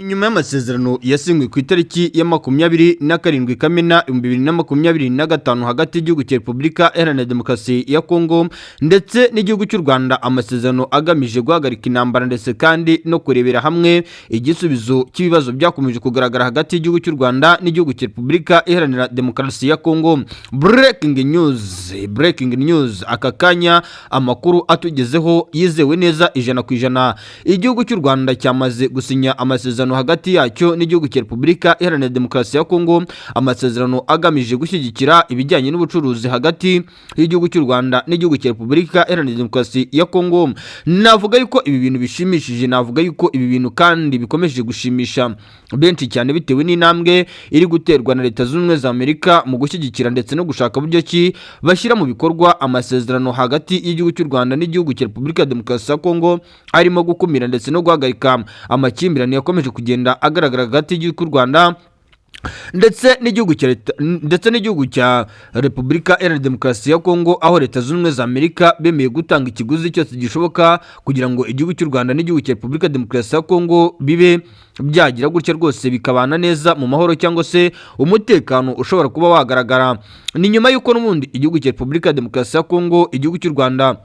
Nyuma y'amasezerano yasinywe ku itariki ya 27 Kamena 2025 hagati y'igihugu cya Repubulika Iharanira Demokarasi ya Kongo ndetse n'igihugu cy'u Rwanda, amasezerano agamije guhagarika intambara ndetse kandi no kurebera hamwe igisubizo cy'ibibazo byakomeje kugaragara hagati y'igihugu cy'u Rwanda n'igihugu cya Repubulika Iharanira Demokarasi ya Kongo. Breaking news, breaking news, aka kanya amakuru atugezeho yizewe neza 100%: igihugu cy'u Rwanda cyamaze gusinya amasezerano hagati yacyo n'igihugu cya Repubulika Iharanira Demokarasi ya Kongo, amasezerano agamije gushyigikira ibijyanye n'ubucuruzi hagati y'igihugu cy'u Rwanda n'igihugu cya Repubulika Iharanira Demokarasi ya Kongo. Navuga yuko ibi bintu bishimishije, navuga yuko ibi bintu kandi bikomeje gushimisha benshi cyane bitewe n'intambwe iri guterwa na Leta Zunze Ubumwe za Amerika mu gushyigikira ndetse no gushaka buryo ki bashyira mu bikorwa amasezerano hagati y'igihugu cy'u Rwanda n'igihugu cya Repubulika ya Demokarasi ya Kongo, arimo gukumira ndetse no guhagarika amakimbirane yakomeje kugenda agaragara hagati y'igihugu cy'u Rwanda ndetse n'igihugu cya Repubulika Iharanira Demokarasi ya Kongo, aho Leta Zunze Ubumwe za Amerika bemeye gutanga ikiguzi cyose gishoboka kugira ngo igihugu cy'u Rwanda n'igihugu cya Repubulika ya Demokarasi ya Kongo bibe byagira gutya rwose bikabana neza mu mahoro cyangwa se umutekano ushobora kuba wagaragara. Ni nyuma y'uko n'ubundi igihugu cya Repubulika ya Demokarasi ya Kongo, igihugu cy'u Rwanda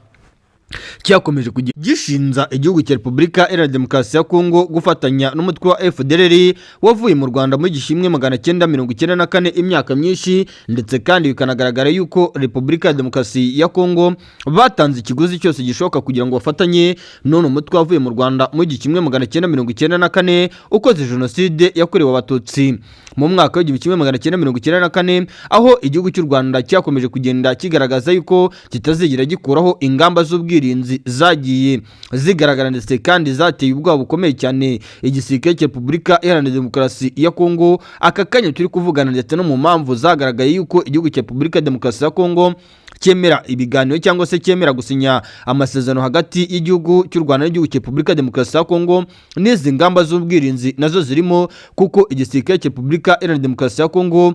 cyakomeje kujya gishinja igihugu cya Repubulika Iharanira Demokarasi ya Kongo gufatanya n'umutwe wa FDLR wavuye mu Rwanda muri 1994, imyaka myinshi, ndetse kandi bikanagaragara yuko Repubulika ya Demokarasi ya Kongo batanze ikiguzi cyose gishoboka kugira ngo bafatanye none umutwe wavuye mu Rwanda muri 1994, ukoze jenoside yakorewe Abatutsi mu mwaka w'1994, aho igihugu cy'u Rwanda cyakomeje kugenda kigaragaza yuko kitazigera gikuraho ingamba z'ubwirinzi zagiye zigaragara ndetse kandi zateye ubwoba bukomeye cyane igisirikare cya Repubulika Iharanira Demokarasi ya Kongo aka kanya turi kuvugana, ndetse no mu mpamvu zagaragaye yuko igihugu cya Repubulika ya Demokarasi ya Kongo cyemera ibiganiro cyangwa se cyemera gusinya amasezerano hagati y'igihugu cy'u Rwanda n'igihugu cya Repubulika ya Demokarasi ya Kongo, n'izi ngamba z'ubwirinzi nazo zirimo, kuko igisirikare cya Repubulika Iharanira Demokarasi ya Kongo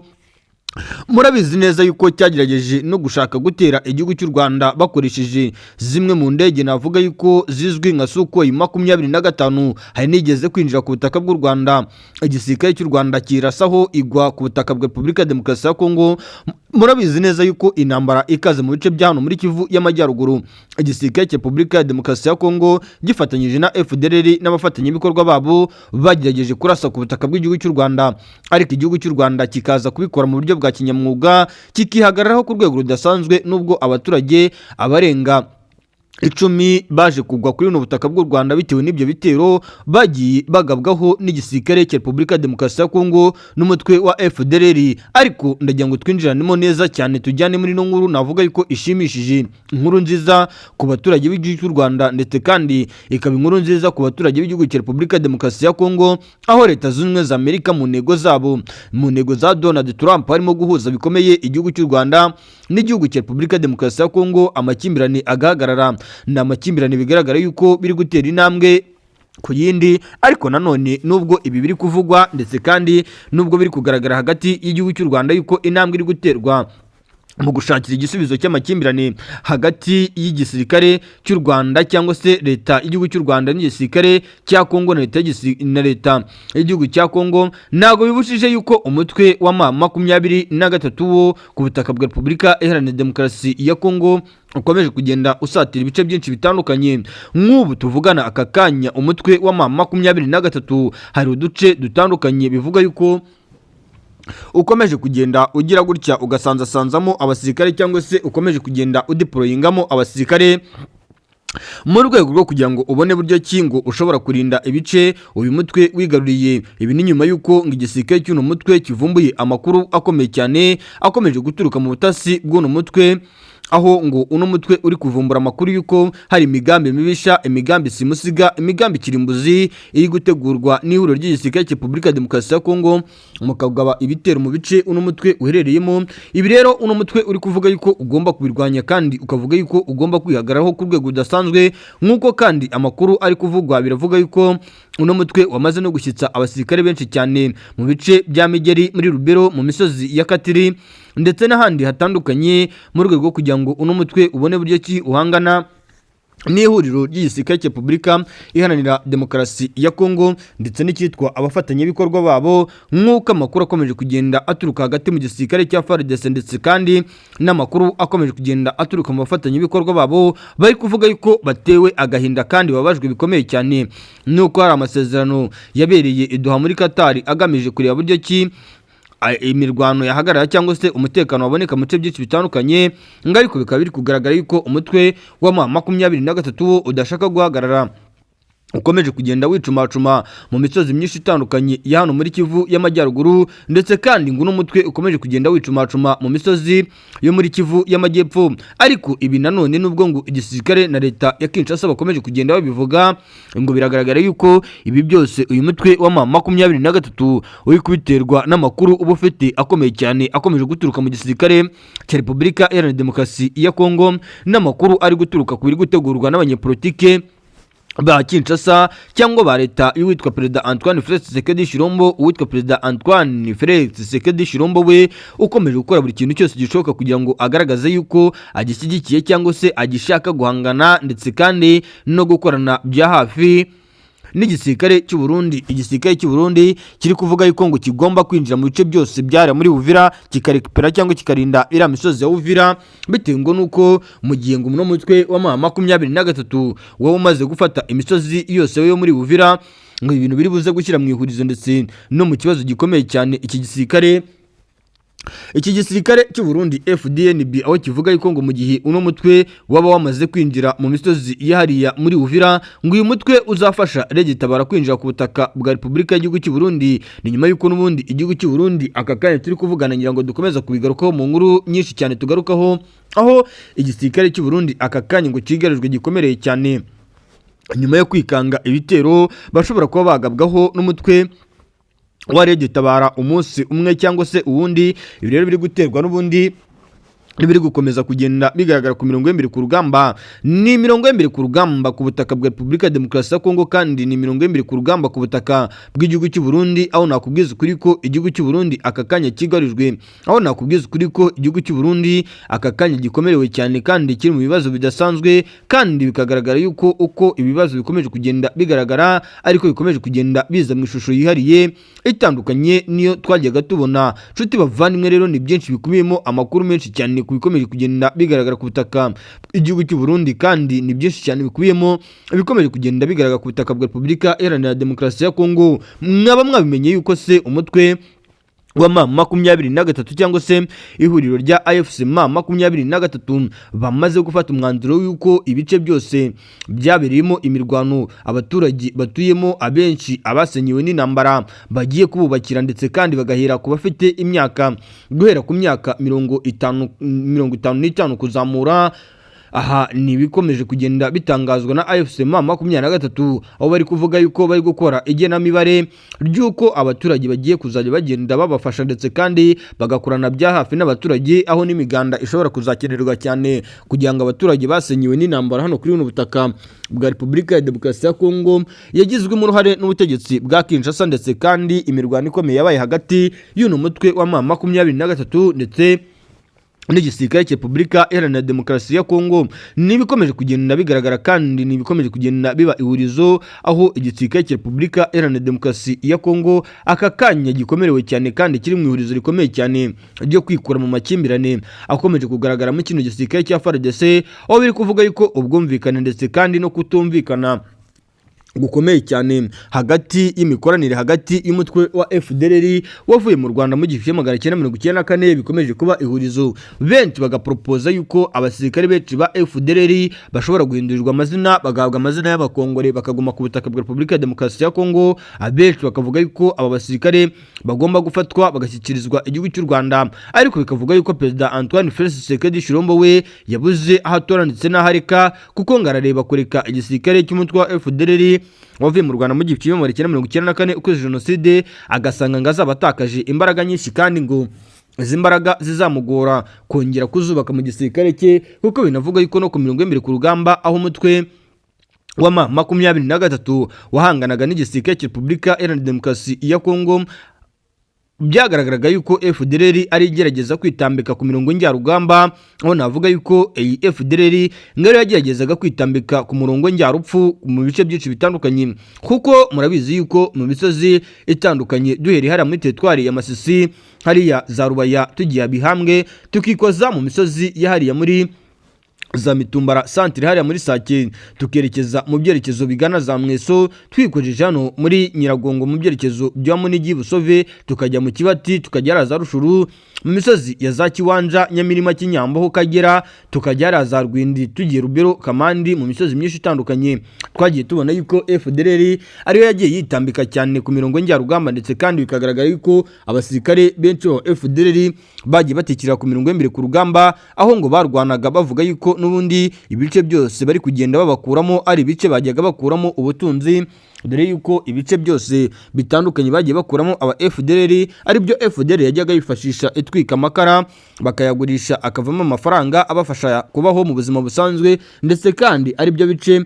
murabizi neza yuko cyagerageje no gushaka gutera igihugu cy'u Rwanda bakoresheje zimwe mu ndege navuga yuko zizwi nka Sukhoi 25. Hari nigeze kwinjira ku butaka bw'u Rwanda, igisirikare cy'u Rwanda kirasaho igwa ku butaka bwa Repubulika ya Demokarasi ya Kongo. Murabizi neza yuko intambara ikaze mu bice bya hano muri Kivu y'Amajyaruguru, igisirikare cya Repubulika ya Demokarasi ya Kongo gifatanyije na FDLR n'abafatanyabikorwa babo bagerageje kurasa ku butaka bw'igihugu cy'u Rwanda, ariko igihugu cy'u Rwanda kikaza kubikora mu buryo bwa kinyamwuga, kikihagararaho ku rwego rudasanzwe, nubwo abaturage abarenga 10 baje kugwa kuri buno butaka bw'u Rwanda bitewe n'ibyo bitero bagiye bagabwaho n'igisirikare cya Repubulika ya Demokarasi ya Kongo n'umutwe wa FDLR. Ariko ndagira ngo twinjiranemo neza cyane, tujyane muri ino nkuru navuga yuko ishimishije, inkuru nziza ku baturage b'igihugu cy'u Rwanda ndetse kandi ikaba inkuru nziza ku baturage b'igihugu cya Repubulika ya Demokarasi ya Kongo, aho Leta Zunze Ubumwe za Amerika mu ntego zabo, mu ntego za Donald Trump, harimo guhuza bikomeye igihugu cy'u Rwanda n'igihugu cya Repubulika ya Demokarasi ya Kongo, amakimbirane agahagarara. Ni amakimbirane bigaragara yuko biri gutera intambwe ku yindi. Ariko nanone nubwo ibi biri kuvugwa ndetse kandi nubwo biri kugaragara hagati y'igihugu cy'u Rwanda yuko intambwe iri guterwa mu gushakira igisubizo cy'amakimbirane hagati y'igisirikare cy'u Rwanda cyangwa se leta y'igihugu cy'u Rwanda n'igisirikare cya Kongo na leta y'igihugu cya Kongo, ntabwo bibujije yuko umutwe wa M23 wo ku butaka bwa Repubulika Iharanira Demokarasi ya Kongo ukomeje kugenda usatira ibice byinshi bitandukanye. Nk'ubu tuvugana aka kanya, umutwe wa M23 hari uduce dutandukanye bivuga yuko ukomeje kugenda ugira gutya ugasanzasanzamo abasirikare, cyangwa se ukomeje kugenda udeployingamo abasirikare mu rwego rwo kugira ngo ubone buryo ki ngo ushobora kurinda ibice uyu mutwe wigaruriye. Ibi ni nyuma y'uko ngo igisirikare cy'uno mutwe kivumbuye amakuru akomeye cyane akomeje guturuka mu butasi bw'uno mutwe, aho ngo uno mutwe uri kuvumbura amakuru y'uko hari imigambi mibisha, imigambi simusiga, imigambi kirimbuzi iri gutegurwa n'ihuriro ry'igisirikare cya Repubulika ya Demokarasi ya Kongo mu kugaba ibitero mu bice uno mutwe uherereyemo. Ibi rero uno mutwe uri kuvuga yuko ugomba kubirwanya kandi ukavuga yuko ugomba kwihagararaho ku rwego rudasanzwe. Nk'uko kandi amakuru ari kuvugwa, biravuga yuko uno mutwe wamaze no gushyitsa abasirikare benshi cyane mu bice bya Migeri, muri Rubero, mu misozi ya Katiri ndetse n'ahandi hatandukanye, mu rwego rwo kugira ngo uno mutwe ubone buryo ki uhangana N'ihuriro ry'igisirikare cya Repubulika Iharanira Demokarasi ya Kongo ndetse n'icyitwa abafatanyabikorwa babo, nk'uko amakuru akomeje kugenda aturuka hagati mu gisirikare cya FARDC ndetse kandi n'amakuru akomeje kugenda aturuka mu bafatanyabikorwa babo, bari kuvuga yuko batewe agahinda kandi babajwe bikomeye cyane nuko hari amasezerano yabereye i Doha muri Qatar agamije kureba buryo ki imirwano yahagarara cyangwa se umutekano waboneka mu bice byinshi bitandukanye, ngo ariko bikaba biri kugaragara yuko umutwe wa M23 wo udashaka guhagarara, ukomeje kugenda wicumacuma mu misozi myinshi itandukanye ya hano muri Kivu y'Amajyaruguru, ndetse kandi ngo uno mutwe ukomeje kugenda wicumacuma mu misozi yo muri Kivu y'Amajyepfo. Ariko ibi nanone, nubwo ngo igisirikare na leta ya Kinshasa bakomeje kugenda babivuga, ngo biragaragara yuko ibi byose uyu mutwe wa M23 uri kubiterwa n'amakuru uba ufite akomeye cyane akomeje guturuka mu gisirikare cya Repubulika Iharanira Demokarasi ya Kongo, n'amakuru ari guturuka ku biri gutegurwa n'abanyepolitike ba Kinshasa cyangwa ba leta y'uwitwa Perezida Antoine Felix Tshisekedi Tshilombo. Uwitwa Perezida Antoine Felix Tshisekedi Tshilombo we ukomeje gukora buri kintu cyose gishoboka kugira ngo agaragaze yuko agishyigikiye cyangwa se agishaka guhangana ndetse kandi no gukorana bya hafi n'igisirikare cy'u Burundi. Igisirikare cy'u Burundi kiri kuvuga yuko ngo kigomba kwinjira mu bice byose byari muri Uvira, kikarekipera cyangwa kikarinda iriya misozi ya Uvira, bitewe ngo nuko mu gihe ngo uno mutwe wa M23 wowe umaze gufata imisozi yose yo muri Uvira, ngo ibintu biri buze gushyira mu ihurizo ndetse no mu kibazo gikomeye cyane iki gisirikare cy'u Burundi FDNB, aho kivuga yuko ngo mu gihe uno mutwe waba wamaze kwinjira mu misozi yahariya muri Uvira, ngo uyu mutwe uzafasha RED Tabara kwinjira ku butaka bwa Repubulika y'igihugu cy'u Burundi. Ni nyuma yuko n'ubundi igihugu cy'u Burundi aka kanya turi kuvugana, ngira ngo dukomeza kubigarukaho mu nkuru nyinshi cyane tugarukaho, aho igisirikare cy'u Burundi aka kanya ngo kigarijwe gikomereye cyane nyuma yo kwikanga ibitero bashobora kuba bagabwaho n'umutwe wa RED Tabara umunsi umwe cyangwa se uwundi. Ibi rero biri guterwa n'ubundi biri gukomeza kugenda bigaragara ku mirongo y'imbere ku rugamba. Ni imirongo y'imbere ku rugamba ku butaka bwa Repubulika ya Demokarasi ya Kongo, kandi ni imirongo y'imbere ku rugamba ku butaka bw'igihugu cy'u Burundi, aho nakubwiza ukuri ko igihugu cy'u Burundi aka kanya kigarijwe, aho nakubwiza ukuri ko igihugu cy'u Burundi aka kanya gikomerewe cyane kandi kiri mu bibazo bidasanzwe, kandi bikagaragara yuko uko ibibazo bikomeje kugenda bigaragara ariko bikomeje kugenda biza mu ishusho yihariye itandukanye niyo twajyaga tubona. Nshuti bavandimwe, rero ni byinshi bikubiyemo amakuru menshi cyane ku bikomeje kugenda bigaragara ku butaka bw'igihugu cy'u Burundi, kandi ni byinshi cyane bikubiyemo ibikomeje kugenda bigaragara ku butaka bwa Repubulika Iharanira Demokarasi ya Kongo. Mwaba mwabimenye yuko se umutwe wa M23 cyangwa se ihuriro rya AFC M23 bamaze gufata umwanzuro w'uko ibice byose byabereyemo imirwano abaturage batuyemo abenshi abasenyewe n'intambara bagiye kububakira, ndetse kandi bagahera ku bafite imyaka guhera ku myaka 50, 55 kuzamura? Aha ni ibikomeje kugenda bitangazwa na AFC M23, aho bari kuvuga yuko bari gukora igenamibare ry'uko abaturage bagiye kuzajya bagenda babafasha, ndetse kandi bagakorana bya hafi n'abaturage, aho n'imiganda ishobora kuzakenerwa cyane kugira ngo abaturage basenyewe n'intambara hano kuri buno butaka bwa Repubulika ya Demokarasi ya Kongo yagizwemo uruhare n'ubutegetsi bwa Kinshasa, ndetse kandi imirwano ikomeye yabaye hagati y'uno mutwe wa M23 ndetse n'igisirikare cya Repubulika Iharanira Demokarasi ya Kongo. Ni ibikomeje kugenda bigaragara kandi ni ibikomeje kugenda biba ihurizo, aho igisirikare cya Repubulika Iharanira Demokarasi ya Kongo aka kanya gikomerewe cyane kandi kiri mu ihurizo rikomeye cyane ryo kwikura mu makimbirane akomeje kugaragara muri kino gisirikare cya FARDC, aho biri kuvuga yuko ubwumvikane ndetse kandi no kutumvikana gukomeye cyane hagati y'imikoranire hagati y'umutwe wa FDLR wavuye mu Rwanda mu 1994 bikomeje kuba ihurizo. Benshi bagaporopoza yuko abasirikare benshi ba FDLR bashobora guhindurirwa amazina, bagahabwa amazina y'abakongore, bakaguma ku butaka bwa Repubulika ya Demokarasi ya Kongo. Abenshi bakavuga yuko aba basirikare bagomba gufatwa bagashyikirizwa igihugu cy'u Rwanda, ariko bikavuga yuko Perezida Antoine Felix Tshisekedi Tshilombo we yabuze aho atora ndetse n'aho areka, kuko ngo arareba kureka igisirikare cy'umutwe wa FDLR wavuye mu Rwanda mu 1994 ukoze jenoside, agasanga ngo azaba atakaje imbaraga nyinshi kandi ngo izi mbaraga zizamugora kongera kuzubaka mu gisirikare cye, kuko binavuga yuko no ku mirongo y'imbere ku rugamba aho umutwe wa M23 wahanganaga n'igisirikare cya Repubulika Iharanira Demokarasi ya Kongo. Byagaragaraga yuko FDLR ari igerageza kwitambika ku mirongo njyarugamba, aho navuga yuko iyi FDLR ngari yageragezaga kwitambika ku murongo njyarupfu mu bice byinshi bitandukanye, kuko murabizi yuko mu misozi itandukanye, duhereye hariya muri teritwari ya Masisi, hariya za Rubaya, tugiye Bihambwe, tukikoza mu misozi ya hariya muri za Mitumbara santire, hariya muri Sake, tukerekeza mu byerekezo bigana za Mweso, twikojeje hano muri Nyiragongo mu byerekezo bya Munigi, Busove, tukajya mu Kibati, tukajya hariya za Rushuru, mu misozi ya za Kiwanja, Nyamirima, Kinyamboho, Kagera, tukajya hariya za Rwindi, tugiye Rubero, Kamandi, mu misozi myinshi itandukanye, twagiye tubona yuko FDLR ariyo yagiye yitambika cyane ku mirongo njyarugamba. Ndetse kandi bikagaragara yuko abasirikare benshi ba FDLR bagiye batikira ku mirongo y'imbere ku rugamba, aho ngo barwanaga bavuga yuko n'ubundi ibice byose bari kugenda babakuramo ari ibice bajyaga bakuramo ubutunzi, dore yuko ibice byose bitandukanye bagiye bakuramo aba FDLR ari byo FDLR yajyaga yifashisha itwika amakara, bakayagurisha akavamo amafaranga abafasha kubaho mu buzima busanzwe. Ndetse kandi ari byo bice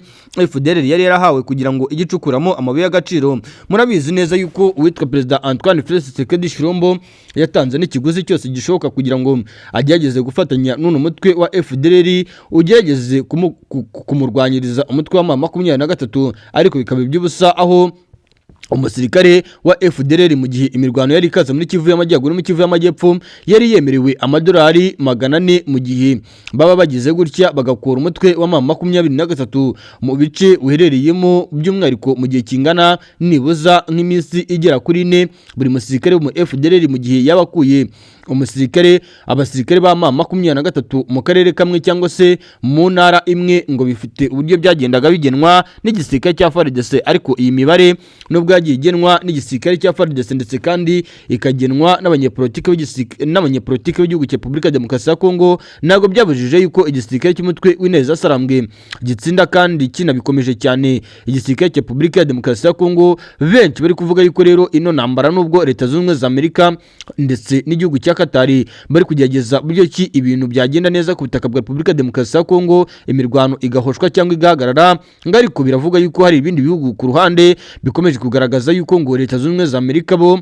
FDLR yari yarahawe kugira ngo ijye icukuramo amabuye y'agaciro. Murabizi neza yuko uwitwa Perezida Antoine Felix Tshisekedi Tshilombo yatanze n'ikiguzi cyose gishoboka kugira ngo agerageze gufatanya n'uno mutwe wa FDLR, ugerageze kumurwanyiriza umutwe wa M23, ariko bikaba iby'ubusa, aho umusirikare wa FDLR mu gihe imirwano yari ikaze muri Kivu y'Amajyaruguru no muri Kivu y'Amajyepfo yari yemerewe amadolari 400 mu gihe baba bagize gutya bagakura umutwe wa M23 mu bice uherereyemo, by'umwihariko mu gihe kingana nibuza nk'iminsi igera kuri 4. Buri musirikare wo mu FDLR mu gihe yaba akuye umusirikare, abasirikare ba M23 mu karere kamwe cyangwa se mu ntara imwe, ngo bifite uburyo byagendaga bigenwa n'igisirikare cya FARDC. Ariko iyi mibare nubwo yagiye igenwa n'igisirikare cya FARDC, ndetse kandi ikagenwa n'abanyepolitike b'igihugu cya Repubulika ya Demokarasi ya Kongo, ntabwo byabujije yuko igisirikare cy'umutwe w'Intare Sarambwe gitsinda kandi kinabikomeje cyane igisirikare cya Repubulika ya Demokarasi ya Kongo. Benshi bari kuvuga yuko rero ino ntambara, nubwo Leta Zunze Ubumwe za Amerika ndetse n'igihugu cya Katari bari kugerageza buryo ki ibintu byagenda neza ku butaka bwa Repubulika ya Demokarasi ya Kongo, imirwano igahoshwa cyangwa igahagarara, ngo ariko biravuga yuko hari ibindi bihugu ku ruhande bikomeje kugaragaza yuko ngo Leta Zunze Ubumwe za Amerika bo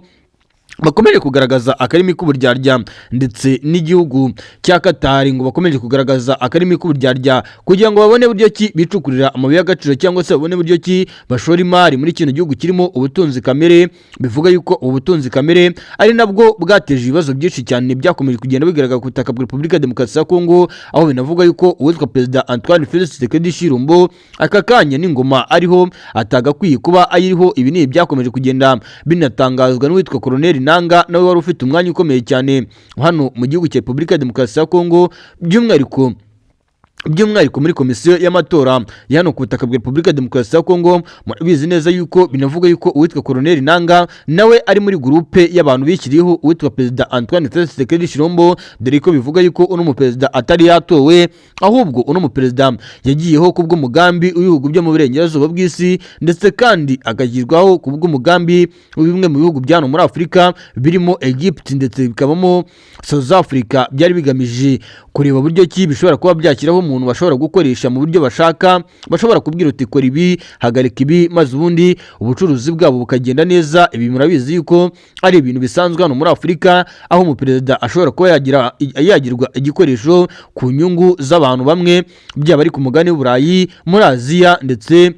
bakomeje kugaragaza akarimi k'uburyarya, ndetse n'igihugu cya Katari ngo bakomeje kugaragaza akarimi k'uburyarya kugira ngo babone buryo ki bicukurira amabuye y'agaciro, cyangwa se babone buryo ki bashora imari muri kino gihugu kirimo ubutunzi kamere. Bivuga yuko ubutunzi kamere ari nabwo bwateje ibibazo byinshi cyane byakomeje kugenda bigaragara ku butaka bwa Repubulika ya Demokarasi ya Kongo, aho binavuga yuko uwitwa Perezida Antoine Felix Tshisekedi Tshilombo aka kanya n'ingoma ariho atagakwiye kuba ayiriho. Ibi ni ibyakomeje kugenda binatangazwa n'uwitwa Colonel Nanga, nawe wari ufite umwanya ukomeye cyane hano mu gihugu cya Repubulika ya Demokarasi ya Kongo, by'umwihariko muri komisiyo y'amatora ya hano ku butaka bwa Repubulika ya Demokarasi ya Kongo. Murabizi neza yuko binavuga yuko uwitwa Colonel Nanga nawe ari muri groupe y'abantu bishyiriyeho uwitwa Perezida Antoine Felix Tshisekedi Tshilombo, dore ko bivuga yuko uno muperezida atari yatowe, ahubwo uno muperezida yagiyeho kubw'umugambi w'ibihugu byo mu burengerazuba bw'isi, ndetse kandi agashyirwaho kubw'umugambi w'bimwe mu bihugu bya hano muri Afurika birimo Egypt ndetse bikabamo South Africa. Byari bigamije kureba buryo ki bishobora kuba byashyiraho umuntu bashobora gukoresha mu buryo bashaka, bashobora kubwira uti kora ibi, hagarika ibi, maze ubundi ubucuruzi bwabo bukagenda neza. Ibi murabizi yuko ari ibintu bisanzwe hano muri Afurika, aho umuperezida ashobora kuba yagirwa igikoresho ku nyungu z'abantu bamwe, byaba ari ku mugabane w'Uburayi, muri Aziya ndetse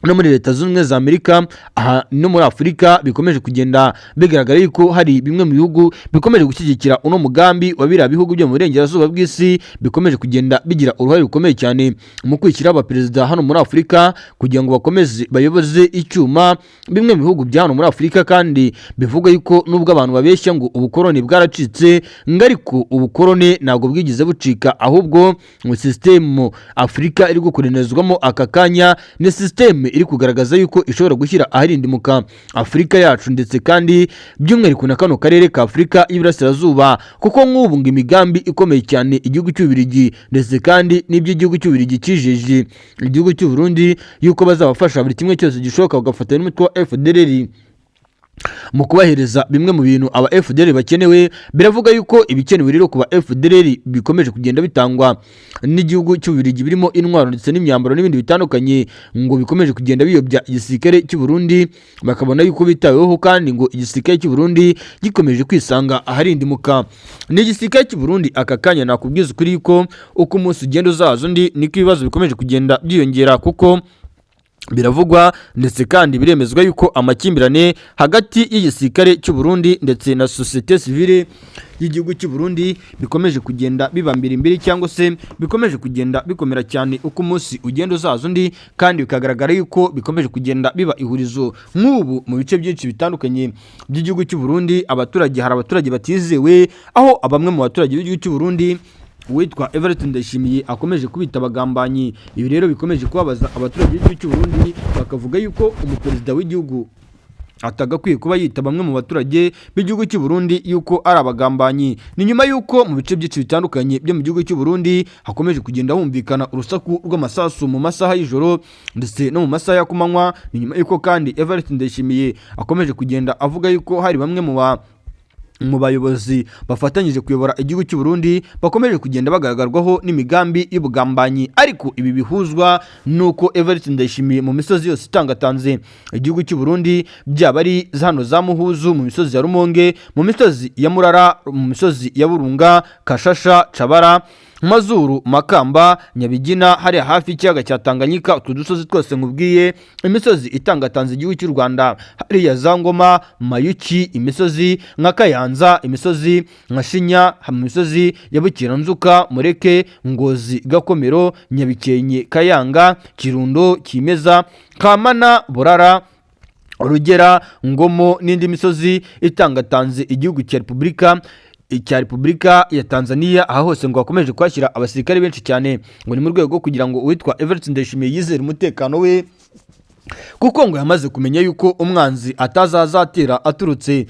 no muri Leta Zunze Ubumwe za Amerika. Aha no muri Afurika bikomeje kugenda bigaragara yuko hari bimwe mu bihugu bikomeje gushyigikira uno mugambi wa biriya bihugu byo mu burengerazuba bw'isi, bikomeje kugenda bigira uruhare rukomeye cyane mu kwishyiraho abaperezida hano muri Afurika kugira ngo bakomeze bayoboze icyuma bimwe mu bihugu bya hano muri Afurika. Kandi bivuga yuko nubwo abantu babeshya ngo ubukoroni bwaracitse, ngo ariko ubukoroni ntabwo bwigeze bucika, ahubwo ngo sisitemu Afurika iri gukoronizwamo aka kanya ni sisitemu iri kugaragaza yuko ishobora gushyira aharindimuka Afurika yacu, ndetse kandi by'umwihariko na kano karere ka Afurika y'Iburasirazuba, kuko nk'ubu ngo imigambi ikomeye cyane igihugu cy'Ububiligi ndetse kandi n'iby'igihugu cy'Ububiligi cyijeje igihugu cy'u Burundi yuko bazabafasha buri kimwe cyose gishoboka, bagafatanya n'umutwe wa FDLR. mu kubahereza bimwe mu bintu aba FDLR bakenewe. Biravuga yuko ibikenewe rero ku ba FDLR bikomeje kugenda bitangwa n'igihugu cy'Ububiligi, birimo intwaro ndetse n'imyambaro n'ibindi bitandukanye, ngo bikomeje kugenda biyobya igisirikare cy'u Burundi, bakabona yuko bitaweho, kandi ngo igisirikare cy'u Burundi gikomeje kwisanga aharindimuka. Ni igisirikare cy'u Burundi aka kanya nakubwiza ukuri yuko uko umunsi ugenda uzaza undi niko ibibazo bikomeje kugenda byiyongera, kuko biravugwa ndetse kandi biremezwa yuko amakimbirane hagati y'igisirikare cy'u Burundi ndetse na société civile y'igihugu cy'u Burundi bikomeje kugenda biba mbiri cyangwa se bikomeje kugenda bikomera cyane uko umunsi ugenda uzaza undi, kandi bikagaragara yuko bikomeje kugenda biba ihurizo. Nk'ubu mu bice byinshi bitandukanye by'igihugu cy'u Burundi abaturage, hari abaturage batizewe, aho bamwe mu baturage b'igihugu cy'u Burundi uwitwa Everett Ndayishimiye akomeje kubita abagambanyi. Ibi rero bikomeje kubabaza abaturage b'igihugu cy'u Burundi, bakavuga yuko umuperezida w'igihugu atagakwiye kuba yita bamwe mu baturage b'igihugu cy'u Burundi yuko ari abagambanyi. Ni nyuma yuko mu bice byinshi bitandukanye byo mu gihugu cy'u Burundi hakomeje kugenda humvikana urusaku rw'amasasu mu masaha y'ijoro ndetse no mu masaha ya kumanywa. Ni nyuma yuko kandi Everett Ndayishimiye akomeje kugenda avuga yuko hari bamwe mu bayobozi bafatanyije kuyobora igihugu cy'u Burundi bakomeje kugenda bagaragarwaho n'imigambi y'ubugambanyi. Ariko ibi bihuzwa nuko Everett Ndayishimiye mu misozi yose itangatanze igihugu cy'u Burundi, byaba ari hano za Muhuzu, mu misozi ya Rumonge, mu misozi ya Murara, mu misozi ya Burunga, Kashasha, Cabara, Mazuru, Makamba, Nyabigina, hariya hafi y'ikiyaga cya Tanganyika, utu dusozi twose nkubwiye, imisozi itangatanze igihugu cy'u Rwanda, hariya za Ngoma, Mayuki, imisozi nka Kayanza, imisozi nka Shinya, mu misozi ya Bukiranzuka, Mureke, Ngozi, Gakomero, Nyabikenke, Kayanga, Kirundo, Kimeza, Kamana, Burara, Rugera, Ngomo n'indi misozi itangatanze igihugu cya Repubulika ya Tanzania. Aha hose ngo bakomeje kuhashyira abasirikare benshi cyane, ngo ni mu rwego rwo kugira ngo uwitwa Everett Ndayishimiye yizere umutekano we, kuko ngo yamaze kumenya yuko umwanzi atazazatera aturutse.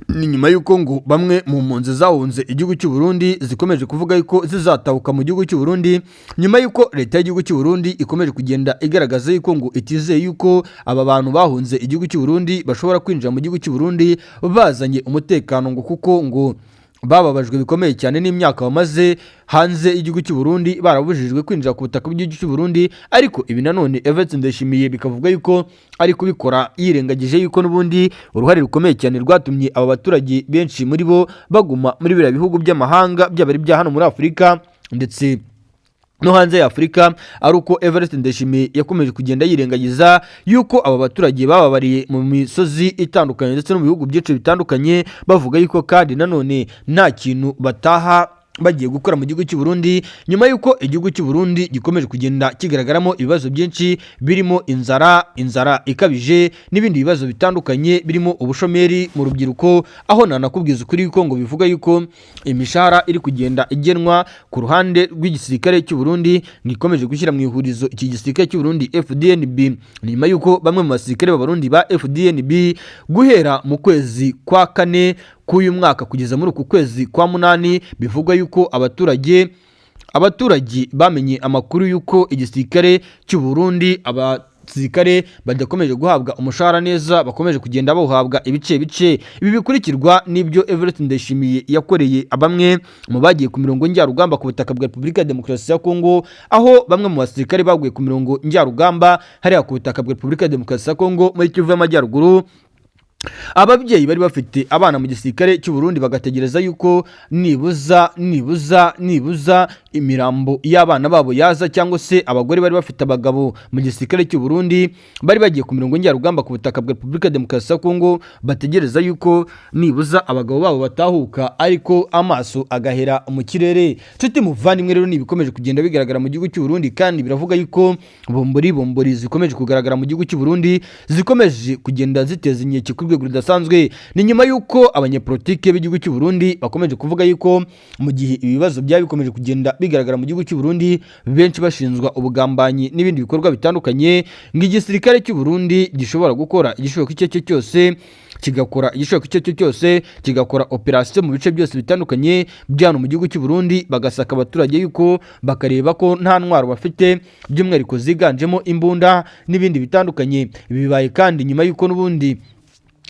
Ni nyuma yuko ngo bamwe mu mpunzi zahunze igihugu cy'u Burundi zikomeje kuvuga yuko zizatahuka mu gihugu cy'u Burundi, nyuma yuko leta y'igihugu cy'u Burundi ikomeje kugenda igaragaza yuko ngo itizeye yuko aba bantu bahunze igihugu cy'u Burundi bashobora kwinjira mu gihugu cy'u Burundi bazanye umutekano, ngo kuko ngo bababajwe bikomeye cyane n'imyaka bamaze hanze y'igihugu cy'u Burundi barabujijwe kwinjira ku butaka bw'igihugu cy'u Burundi. Ariko ibi nanone Everett Ndayishimiye bikavuga yuko ari kubikora yirengagije yuko n'ubundi uruhare rukomeye cyane rwatumye aba baturage benshi muri bo baguma muri biriya bihugu by'amahanga, byaba ari ibya hano muri Afurika ndetse no hanze ya Afurika, ari uko Everest Ndayishimiye yakomeje kugenda yirengagiza yuko aba baturage bababariye mu misozi itandukanye ndetse no mu bihugu byinshi bitandukanye, bavuga yuko kandi nanone nta kintu bataha bagiye gukora mu gihugu cy'u Burundi, nyuma y'uko igihugu cy'u Burundi gikomeje kugenda kigaragaramo ibibazo byinshi birimo inzara, inzara ikabije, n'ibindi bibazo bitandukanye birimo ubushomeri mu rubyiruko, aho nanakubwiza ukuri yuko ngo bivuga yuko imishahara iri kugenda igenwa ku ruhande rw'igisirikare cy'u Burundi ngo ikomeje gushyira mu ihurizo iki gisirikare cy'u Burundi FDNB. Ni nyuma y'uko bamwe mu basirikare b'Abarundi ba FDNB guhera mu kwezi kwa kane k'uyu mwaka kugeza muri uku kwezi kwa munani, bivugwa yuko abaturage bamenye amakuru y'uko igisirikare cy'u Burundi abasirikare badakomeje guhabwa umushahara neza, bakomeje kugenda bawuhabwa ibice bice. Ibi bikurikirwa n'ibyo Everett Ndayishimiye yakoreye bamwe mu bagiye ku mirongo njyarugamba ku butaka bwa Repubulika ya Demokarasi ya Kongo, aho bamwe mu basirikare baguye ku mirongo njyarugamba hariya ku butaka bwa Repubulika ya Demokarasi ya Kongo muri Kivu y'Amajyaruguru, ababyeyi bari bafite abana mu gisirikare cy'u Burundi bagategereza yuko nibuza imirambo y'abana babo yaza, cyangwa se abagore bari bafite abagabo mu gisirikare cy'u Burundi bari bagiye ku mirongo njyarugamba ku butaka bwa Repubulika ya Demokarasi ya Kongo bategereza yuko nibuza abagabo babo batahuka, ariko amaso agahera mu kirere. Nshuti muvandimwe, rero ni ibikomeje kugenda bigaragara mu gihugu cy'u Burundi, kandi biravuga yuko bombori bombori zikomeje kugaragara mu gihugu cy'u Burundi zikomeje kugenda ziteza inkeke ku rwego rudasanzwe. Ni nyuma y'uko abanyepolitike b'igihugu cy'u Burundi bakomeje kuvuga yuko mu gihe ibibazo byaba bikomeje kugenda bigaragara mu gihugu cy'u Burundi, benshi bashinjwa ubugambanyi n'ibindi bikorwa bitandukanye, ngo igisirikare cy'u Burundi gishobora gukora igishoboka icyo ari cyo cyose, kigakora igishoboka icyo ari cyo cyose, kigakora operasiyo mu bice byose bitandukanye bya hano mu gihugu cy'u Burundi, bagasaka abaturage yuko bakareba ko nta ntwaro bafite, by'umwihariko ziganjemo imbunda n'ibindi bitandukanye. Ibi bibaye kandi nyuma y'uko n'ubundi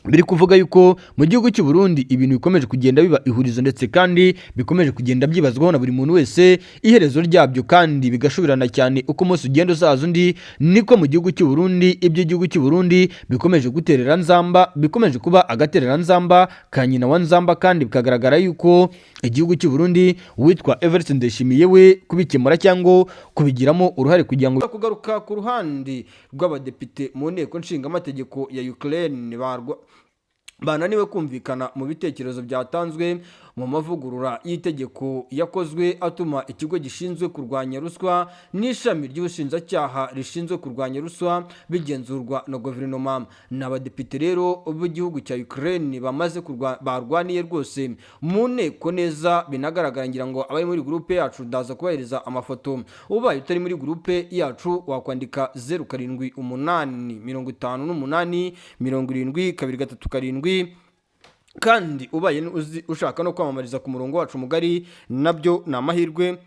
Biri kuvuga yuko mu gihugu cy'u Burundi ibintu bikomeje kugenda biba ihurizo, ndetse kandi bikomeje kugenda byibazwaho na buri muntu wese iherezo ryabyo, kandi bigashubirana cyane uko umunsi ugenda uzaza undi. Niko mu gihugu cy'u Burundi, iby'igihugu cy'u Burundi bikomeje guterera nzamba, bikomeje kuba agaterera nzamba ka nyina wa nzamba, kandi bikagaragara yuko igihugu cy'u Burundi uwitwa Evariste Ndayishimiye we kubikemura cyangwa kubigiramo uruhare kugira ngo kugaruka ku ruhande rw'abadepite mu nteko nshingamategeko ya Ukraine barwa bananiwe kumvikana mu bitekerezo byatanzwe mu mavugurura y'itegeko yakozwe atuma ikigo gishinzwe kurwanya ruswa n'ishami ry'ubushinjacyaha rishinzwe kurwanya ruswa bigenzurwa na guverinoma. Ni abadepite rero b'igihugu cya Ukraine bamaze barwaniye rwose mu nteko neza binagaragara. Ngira ngo abari muri groupe yacu ndaza kubahereza amafoto. Ubaye utari muri groupe yacu wakwandika 0785870237, kandi ubaye ushaka no kwamamariza ku murongo wacu mugari nabyo ni amahirwe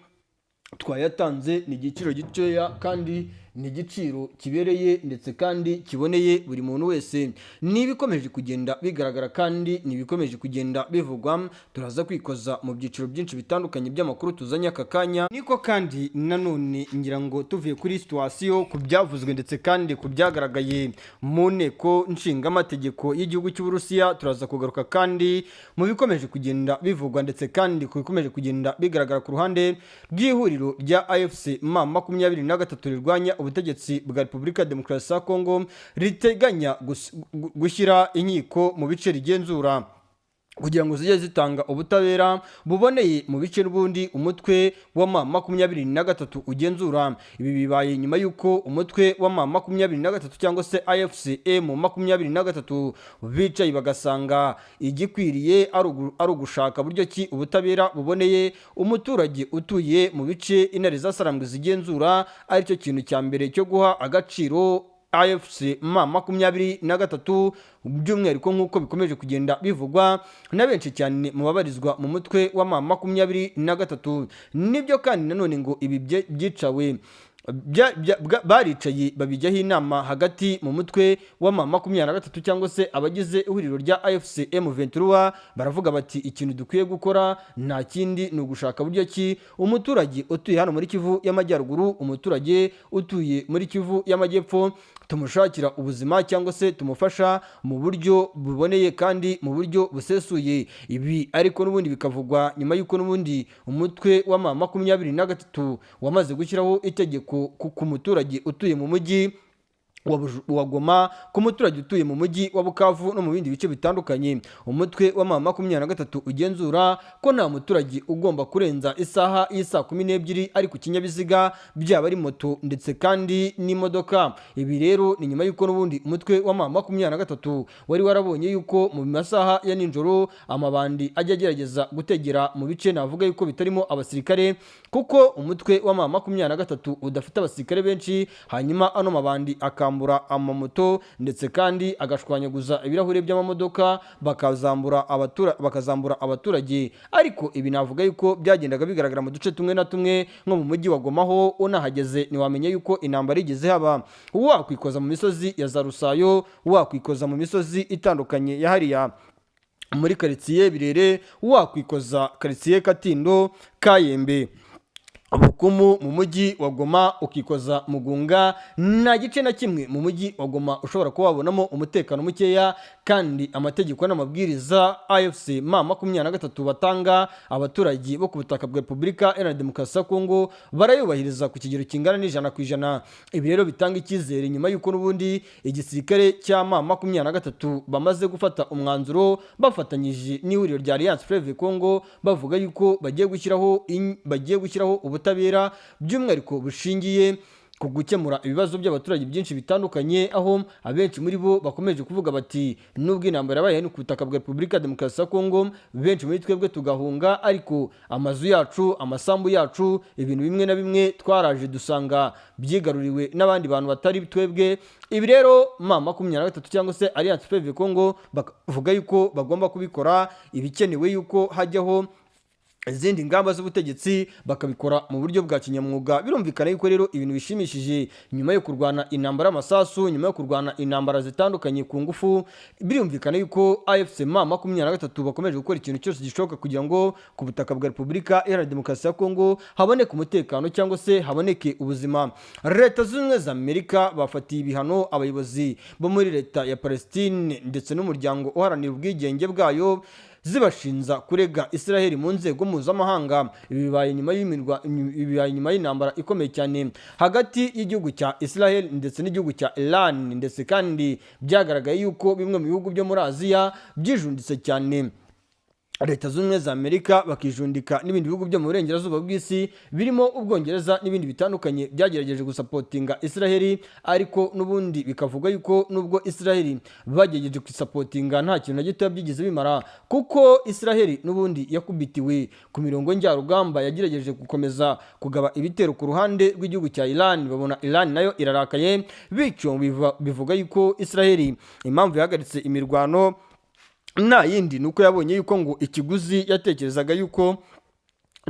twayatanze. Ni igiciro gitoya kandi ni igiciro kibereye ndetse kandi kiboneye buri muntu wese. Ni ibikomeje kugenda bigaragara kandi ni ibikomeje kugenda bivugwa. Turaza kwikoza mu byiciro byinshi bitandukanye by'amakuru tuzanye aka kanya. Niko kandi nanone ngira ngo tuvuye kuri situation, ku byavuzwe ndetse kandi ku byagaragaye mu nteko nshingamategeko y'igihugu cy'Uburusiya, turaza kugaruka kandi mu bikomeje kugenda bivugwa ndetse kandi ku bikomeje kugenda bigaragara ku ruhande rw'ihuriro rya AFC M23 rirwanya ubutegetsi bwa Repubulika ya Demokarasi ya Kongo, riteganya gushyira inkiko mu bice rigenzura kugira ngo zijye zitanga ubutabera buboneye mu bice n'ubundi umutwe wa M23 ugenzura. Ibi bibaye nyuma y'uko umutwe wa M23 cyangwa se AFC M23 bicaye bagasanga igikwiriye ari ugushaka buryo ki ubutabera buboneye umuturage utuye mu bice intare zasarambwe zigenzura, aricyo kintu cya mbere cyo guha agaciro AFC M23, by'umwihariko nk'uko bikomeje kugenda bivugwa na benshi cyane mu babarizwa mu mutwe wa M23. Nibyo kandi nanone ngo ibi byicawe baricaye babijyaho inama hagati mu mutwe wa M23 cyangwa se abagize ihuriro rya AFC M23, baravuga bati ikintu dukwiye gukora nta kindi ni ugushaka buryo ki umuturage utuye hano muri Kivu y'Amajyaruguru, umuturage utuye muri Kivu y'Amajyepfo tumushakira ubuzima cyangwa se tumufasha mu buryo buboneye kandi mu buryo busesuye. Ibi ariko n'ubundi bikavugwa nyuma y'uko n'ubundi umutwe wa M23 wamaze gushyiraho itegeko ku muturage utuye mu mujyi wa Goma, ku muturage utuye mu mujyi wa Bukavu no mu bindi bice bitandukanye umutwe wa M23 ugenzura, ko nta muturage ugomba kurenza isaha y'isaa 12 ari ku kinyabiziga, byaba ari moto ndetse kandi n'imodoka. Ibi rero ni nyuma y'uko n'ubundi umutwe wa M23 wari warabonye yuko mu masaha ya nijoro amabandi ajya agerageza gutegera mu bice navuga yuko bitarimo abasirikare, kuko umutwe wa M23 udafite abasirikare benshi, hanyuma ano mabandi akambura amamoto ndetse kandi agashwanyaguza ibirahure by'amamodoka, bakazambura abaturage. Ariko ibi navuga yuko byagendaga bigaragara mu duce tumwe na tumwe nko mu mujyi wa Goma, ho unahageze ntiwamenya yuko intambara igeze haba. Wakwikoza mu misozi ya za Rusayo, wakwikoza mu misozi itandukanye ya hariya muri karitsiye Birere, wakwikoza karitsiye Katindo, Kayembe, Bukumu mu mujyi wa Goma, ukikoza Mugunga, nta gice na kimwe mu mujyi wa Goma ushobora kuba wabonamo umutekano mukeya. Kandi amategeko n'amabwiriza AFC M23 batanga abaturage bo ku butaka bwa Repubulika Iharanira Demokarasi ya Kongo barayubahiriza ku kigero kingana n'100%. Ibi rero bitanga icyizere nyuma y'uko n'ubundi igisirikare cya M23 bamaze gufata umwanzuro bafatanyije n'ihuriro rya Alliance Fleuve Congo, bavuga yuko bagiye gushyiraho ubutabera by'umwihariko bushingiye ku gukemura ibibazo by'abaturage byinshi bitandukanye, aho abenshi muri bo bakomeje kuvuga bati nubwo intambara yabaye ku butaka bwa Repubulika ya Demokarasi ya Kongo, benshi muri twebwe tugahunga, ariko amazu yacu, amasambu yacu, ibintu bimwe na bimwe twaraje dusanga byigaruriwe n'abandi bantu batari twebwe. Ibi rero M23 cyangwa se Alliance Fleuve Congo bakavuga yuko bagomba kubikora, ibikenewe yuko hajyaho Izindi ngamba z'ubutegetsi bakabikora mu buryo bwa kinyamwuga. Birumvikana yuko rero ibintu bishimishije, nyuma yo kurwana intambara y'amasasu, nyuma yo kurwana intambara zitandukanye ku ngufu, birumvikana yuko AFC M23 bakomeje gukora ikintu cyose gishoboka kugira ngo ku butaka bwa Repubulika Iharanira Demokarasi ya Kongo haboneke umutekano cyangwa se haboneke ubuzima. Leta Zunze Ubumwe za Amerika bafatiye ibihano abayobozi bo muri leta ya Palestine ndetse n'umuryango uharanira ubwigenge bwayo, zibashinza kurega Israel mu nzego mpuzamahanga. Ibi bibaye nyuma y'intambara ikomeye cyane hagati y'igihugu cya Israel ndetse n'igihugu cya Iran, ndetse kandi byagaragaye yuko bimwe mu bihugu byo muri Aziya byijunditse cyane Leta Zunze Ubumwe za Amerika, bakijundika n'ibindi bihugu byo mu burengerazuba bw'isi birimo Ubwongereza n'ibindi bitandukanye byagerageje gusupportinga Israel, ariko n'ubundi bikavuga yuko nubwo Israel bagerageje gusupportinga, nta kintu na gito byigeze bimara, kuko Israel n'ubundi yakubitiwe ku mirongo njyarugamba. Yagerageje gukomeza kugaba ibitero ku ruhande rw'igihugu cya Iran, babona Iran nayo irarakaye, bityo bivuga yuko Israel impamvu yahagaritse imirwano nta yindi ni uko yabonye yuko ngo ikiguzi yatekerezaga yuko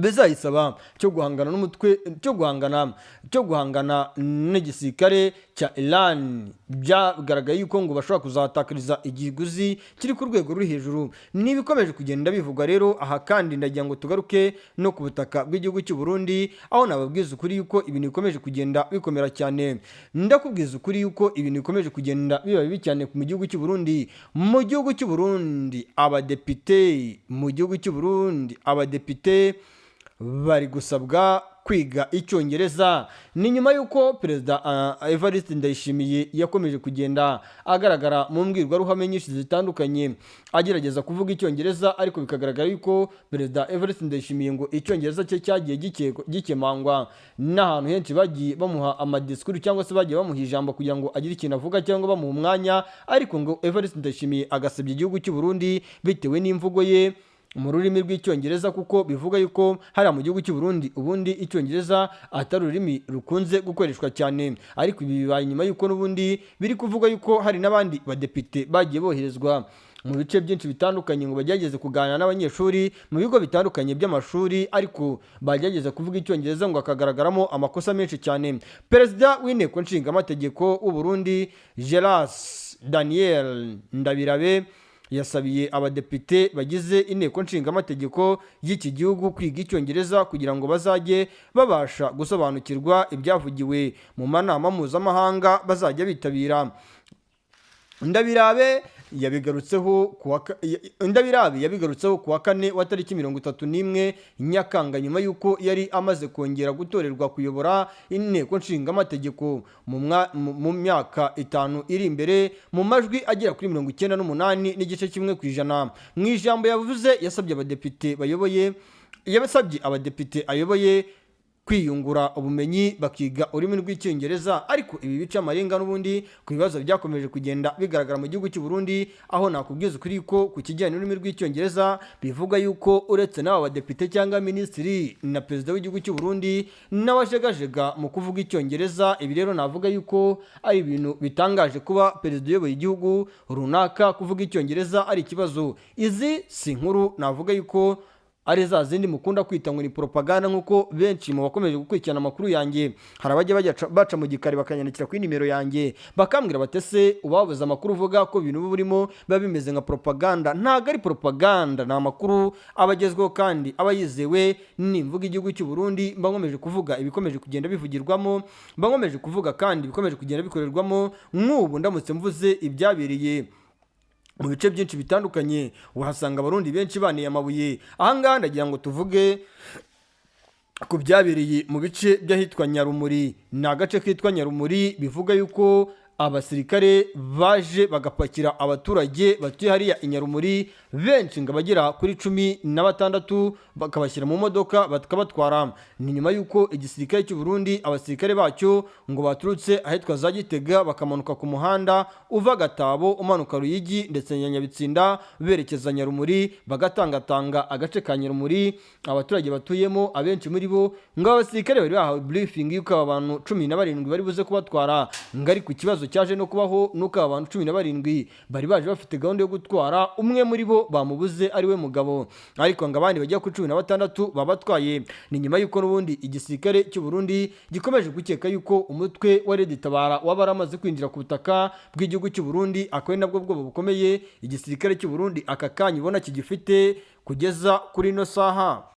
bizayisaba cyo guhangana n'umutwe cyo guhangana n'igisirikare cya Iran, byagaragaye yuko ngo bashobora kuzatakariza ikiguzi kiri ku rwego ruri hejuru. N'ibikomeje kugenda bivugwa rero aha, kandi ndagira ngo tugaruke no ku butaka bw'igihugu cy'u Burundi, aho nababwiza ukuri yuko ibintu bikomeje kugenda bikomera cyane. Ndakubwiza ukuri yuko ibintu bikomeje kugenda biba bibi cyane mu gihugu cy'u Burundi. Mu gihugu cy'u Burundi abadepite bari gusabwa kwiga Icyongereza. Ni nyuma y'uko Perezida Evariste Ndayishimiye yakomeje kugenda agaragara mu mbwirwaruhame nyinshi zitandukanye agerageza kuvuga Icyongereza, ariko bikagaragara yuko Perezida Evariste Ndayishimiye ngo Icyongereza cye cyagiye gikemangwa n'ahantu henshi bagiye bamuha amadisikuru cyangwa se bagiye bamuha ijambo kugira ngo agire ikintu avuga cyangwa bamuha umwanya, ariko ngo Evariste Ndayishimiye agasebya igihugu cy'u Burundi bitewe n'imvugo ye mu rurimi rw'Icyongereza, kuko bivuga yuko hariya mu gihugu cy'u Burundi ubundi Icyongereza atari ururimi rukunze gukoreshwa cyane. Ariko ibi bibaye nyuma y'uko n'ubundi biri kuvuga yuko hari n'abandi badepite bagiye boherezwa mu bice byinshi bitandukanye ngo bagerageze kuganira n'abanyeshuri mu bigo bitandukanye by'amashuri, ariko bagerageza kuvuga Icyongereza ngo hakagaragaramo amakosa menshi cyane. Perezida w'Inteko Nshingamategeko w'u Burundi, Geras Daniel Ndabirabe, yasabiye abadepite bagize Inteko Nshingamategeko y'iki gihugu kwiga Icyongereza kugira ngo bazajye babasha gusobanukirwa ibyavugiwe mu manama mpuzamahanga bazajya bitabira. Ndabirabe yabigarutseho ku wa kane wa tariki 31 Nyakanga, nyuma y'uko yari amaze kongera gutorerwa kuyobora Inteko Nshingamategeko mu myaka 5 iri imbere, mu majwi agera kuri 98.1%. Mu ijambo yavuze, yasabye abadepite ayoboye kwiyungura ubumenyi, bakiga ururimi rw'Icyongereza. Ariko ibi bica amarenga n'ubundi ku bibazo byakomeje kugenda bigaragara mu gihugu cy'u Burundi, aho nakubwiza ukuri ko ku kijyanye n'ururimi rw'Icyongereza bivuga yuko uretse n'aba badepite cyangwa minisitiri na perezida w'igihugu cy'u Burundi n'abajegajega mu kuvuga Icyongereza. Ibi rero navuga yuko ari ibintu bitangaje kuba perezida uyoboye igihugu runaka kuvuga Icyongereza ari ikibazo. Izi si inkuru navuga yuko ari za zindi mukunda kwita ngo ni propaganda, nk'uko benshi mu bakomeje gukurikirana amakuru yanjye hari abajya baca mu gikari bakanyandikira kuri nimero yanjye bakambwira bati: "Ese ubabuze amakuru uvuga ko ibintu uba urimo biba bimeze nka propaganda?" Ntabwo ari propaganda, ni amakuru aba agezweho kandi aba yizewe. Nimvuga igihugu cy'u Burundi, mba nkomeje kuvuga ibikomeje kugenda bivugirwamo, mba nkomeje kuvuga kandi ibikomeje kugenda bikorerwamo. Nk'ubu ndamutse mvuze ibyabereye mu bice byinshi bitandukanye, uhasanga Abarundi benshi baniye amabuye. Ahangaha ndagira ngo tuvuge ku byabereye mu bice by'ahitwa Nyarumuri. Ni agace kitwa Nyarumuri, bivuga yuko abasirikare baje bagapakira abaturage batuye hariya i Nyarumuri benshi, ngo abagera kuri 16, bakabashyira mu modoka bakabatwara. Ni nyuma y'uko igisirikare cy'u Burundi, abasirikare bacyo ngo baturutse ahitwa za Gitega, bakamanuka ku muhanda uva Gatabo umanuka Ruyigi ndetse na Nyabitsinda berekeza Nyarumuri, bagatangatanga agace ka Nyarumuri abaturage batuyemo. Abenshi muri bo ngo abasirikare bari bahawe briefing y'uko aba bantu 17 bari buze kubatwara, ngo ariko ikibazo Ikibazo cyaje no kubaho nuko aba bantu 17 bari baje bafite gahunda yo gutwara umwe muri bo bamubuze, ari we mugabo, ariko ngo abandi bajya kuri 16 babatwaye. Ni nyuma y'uko n'ubundi igisirikare cy'u Burundi gikomeje gukeka yuko umutwe wa Red Tabara waba waramaze kwinjira ku butaka bw'igihugu cy'u Burundi, akaba ari nabwo bwoba bukomeye igisirikare cy'u Burundi aka kanya ubona kigifite kugeza kuri ino saha.